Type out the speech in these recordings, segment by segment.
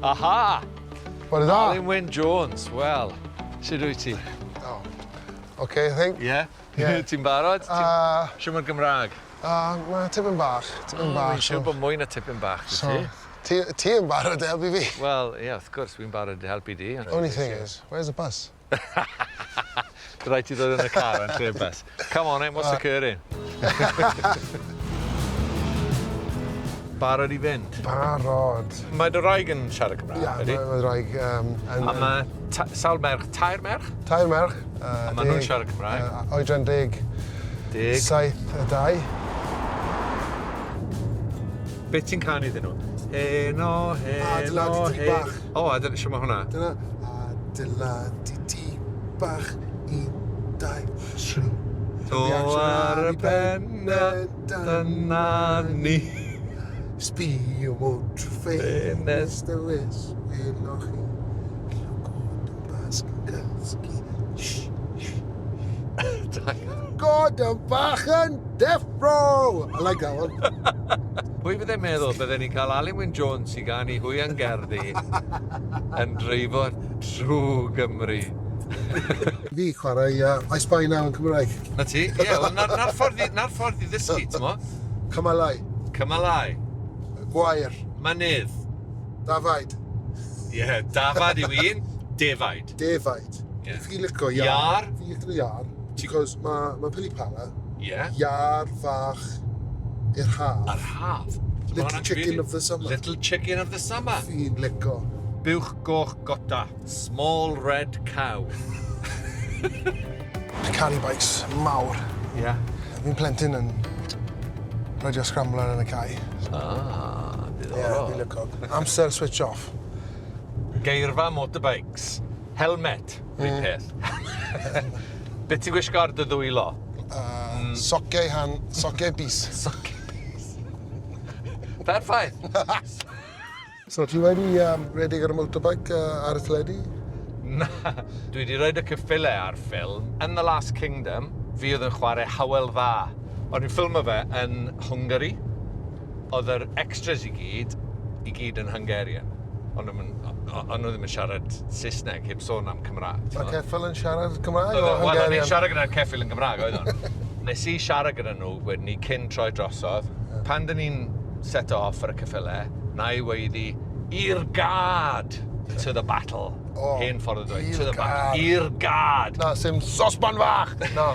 Aha! Bore da. Alun Wyn Jones, wel, sut wyt ti? Oh. Okay, I think. Ie? Yeah. Ti'n barod? Ti'n... Shwt mae'r Gymraeg? Ma' tipyn bach, tipyn bach. Fi'n siŵr bod mwy na tipyn bach 'da ti. So, ti yn barod i helpu fi? Wel, ie, wrth gwrs, fi'n barod i helpu di. Only thing is, where's the bus? Rhaid ti ddod yn y car yn lle bus. Come on then, what's occurring? Barod i fynd? Barod. Mae dy wraig yn siarad Cymraeg, ydy? Ie, mae wraig yn... A mae sawl merch? Tair merch? Tair merch. A maen nhw'n siarad Cymraeg? Oedran deg. Deg. Saith a dau. Be ti'n canu iddyn nhw? Heno, heno, Adeiladu tŷ bach. O, a dyna, shwt mae hwnna? Dyna, adeiladu tŷ bach, un, dau, tri. To ar y pen, dyna ni. Sbio mwt ffenest y wys, weloch chi. Llygod yn basg yn cysgu. Shh, shh, shh. Llygod yn bach yn deffro! I like that one. Pwy fydde'n meddwl bydden ni'n cael Alun Wyn Jones i ganu Hwya'n Gerddi yn dreifo trwy Gymru? Fi chwarae I Spy Now yn Cymraeg. Na ti? Ie, yeah, wel, na'r na ffordd i, na ffordd i ddysgu, ti'n mo? Cymalau. Cymalau. Gwair. Mynydd. Dafaid. Ie, yeah, dafad yw un, defaid. Defaid. Ie. Fi licio iar. Iar. Fi licio iar. Because mae ma pili pala. Ie. Yeah. Iar fach i'r haf. Yr haf. Little chicken of the summer. Little chicken of the summer. Fi'n licio. Buwch goch gota. Small red cow. Caru bikes mawr. Ie. Yeah. Fi'n plentyn yn reidio scrambler yn y cae. Ah, diddorol. Ie, yeah, fi'n licio. Amser switch off. Geirfa motorbikes. Helmet, mm. peth. Be ti'n gwisgo ar dy ddwylo? Sociau han, sociau bys. Sociau bys. Perffaith. So ti wedi redeg ar y motorbike ar y teledu? Na, dwi wedi rhoid y ceffylau ar ffilm. Yn The Last Kingdom, fi oedd yn chwarae Hywel Dda. O'n i'n ffilmo fe yn Hwngari. Oedd yr extras i gyd, i gyd yn Hungarian. Ond nhw ddim yn siarad Saesneg, heb sôn am Cymraeg. Mae ceffyl yn siarad Cymraeg o Wel, o'n i'n Hungarian? siarad gyda'r ceffyl yn Gymraeg, oedd o'n. Nes i siarad gyda nhw wedyn ni cyn troi drosodd. Pan dyn ni'n set off ar y ceffylau, na i weiddi, i'r gad! To the battle. O, Hen ffordd o dweud, i'r to the battle. gad. I'r gad! Na, sim sosban fach! Na.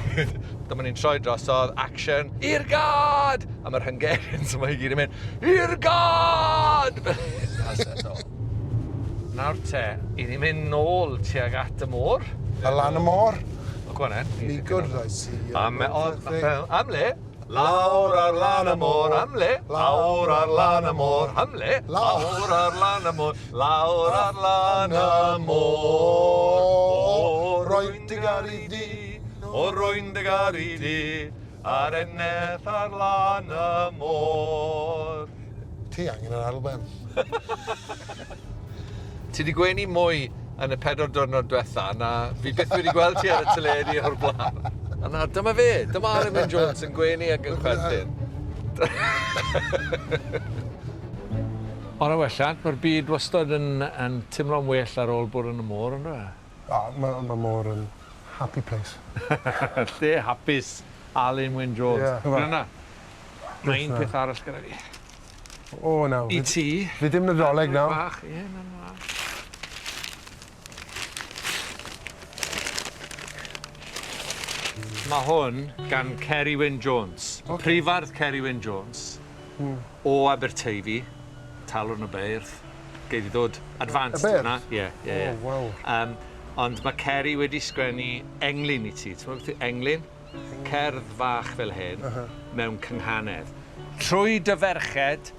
Dyma ni'n troi drosodd, action, i'r gad! A mae'r Hungarians yma i gyd yn mynd, i'r gad! A set off. Nawr te, i ni'n mynd nôl tuag at y môr. A lan y môr. O, go on then. Mi gwrddais i. Am, o, am le? Lawr ar lan y môr, am le? Lawr ar lan y môr, am le? Lawr ar lan y môr, lawr ar lan y môr. O, Rwy'n dy garu di. O, rwy'n dy garu di, ar eneth ar lan y môr. Ti angen yr album. Ti 'di gwenu mwy yn y 4 diwrnod diwetha na fi byth wedi gweld ti ar y teledu o'r blaen. A nawr, dyma fe, dyma Alun Wyn Jones yn gwenu ac yn chwerthin. Ond o welliant, mae'r byd wastad yn, yn teimlo'n well ar ôl bod yn y môr, ynddo e? O, mae ma môr yn happy place. Lle hapus Alun Wyn Jones. Ie. Yeah. Yna. Mae un peth arall gyda fi. O, na. I ti. Fi dim Nadolig nawr. Bach, ie, na, na. Mae hwn gan Ceri Wyn Jones. Ocê. Prifardd Ceri Wyn Jones. O Aberteifi, Talwrn y Beirdd. Gei di ddod advanced Y Beirdd? hwnna. Ie, ie, ie. O, waw. Ond mae Ceri wedi sgwennu englyn i ti. Ti'n gwybod beth yw englyn? Cerdd fach fel hyn, mewn cynghanedd. Trwy dy ferched,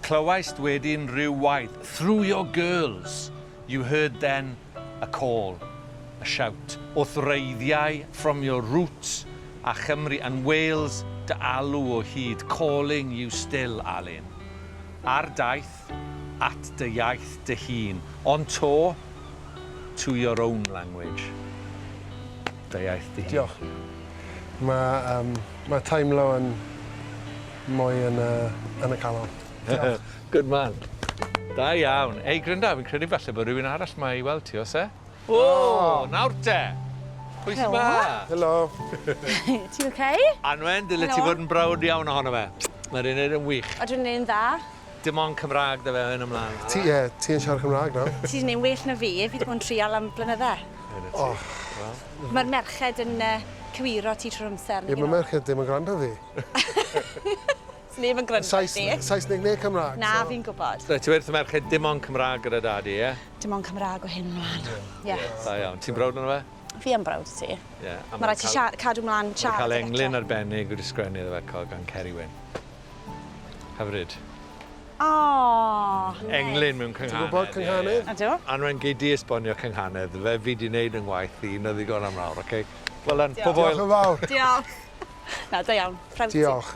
clywaist wedyn rhyw waith. Through your girls, you heard then a call, a shout. Wrth wreiddiau, from your roots, a Chymru and Wales dy alw o hyd, calling you still, Alun. Ar daith, at dy iaith dy hun. On tour, to your own language. Dy iaith dy hun. Diolch. Mae ma teimlo yn mwy yn y, yn y calon. Diolch. Good man. Da iawn. Ei, grynda, fi'n credu falle bod rhywun arall 'ma i weld ti, oes e? O, nawr te! Pwy sy'n ma? Helo. Ti'n oce? Anwen, dyle ti fod yn browd iawn ohono fe. Mae'r un yn wych. O, dwi'n neud yn dda. Dim ond Cymraeg 'da fe o hyn ymlaen. Ti, ie, ti yn siarad Cymraeg nawr. Ti 'di neud well na fi, fi 'di bod yn trial am blynydde. O. Mae'r merched yn uh, cywiro ti trwy'r amser. Ie, mae merched ddim yn gwrando fi. Neb yn gwrando ti. Saesneg neu Cymraeg. Na, so. fi'n gwybod. Reit, ti wrth y merched dim ond Cymraeg gyda dadi, ie? Dim ond Cymraeg o hyn ymlaen. Ie. Yeah. Da iawn. Ti'n browd ono fe? Fi yn browd o ti. Ie. Yeah. Mae rhaid ti cadw mlaen siarad. Cael englyn arbennig wedi sgwennu iddo fe gan Ceri Wyn. Hyfryd. O! Englyn mewn cynghanedd. Ti'n gwybod cynghanedd? Ydw. Anwen, gei di esbonio cynghanedd. Fe fi di wneud yn ngwaith i, na ddigon am nawr, oce? Well done, pob hwyl. Diolch yn fawr. Diolch. Na, da iawn. Proud Diolch.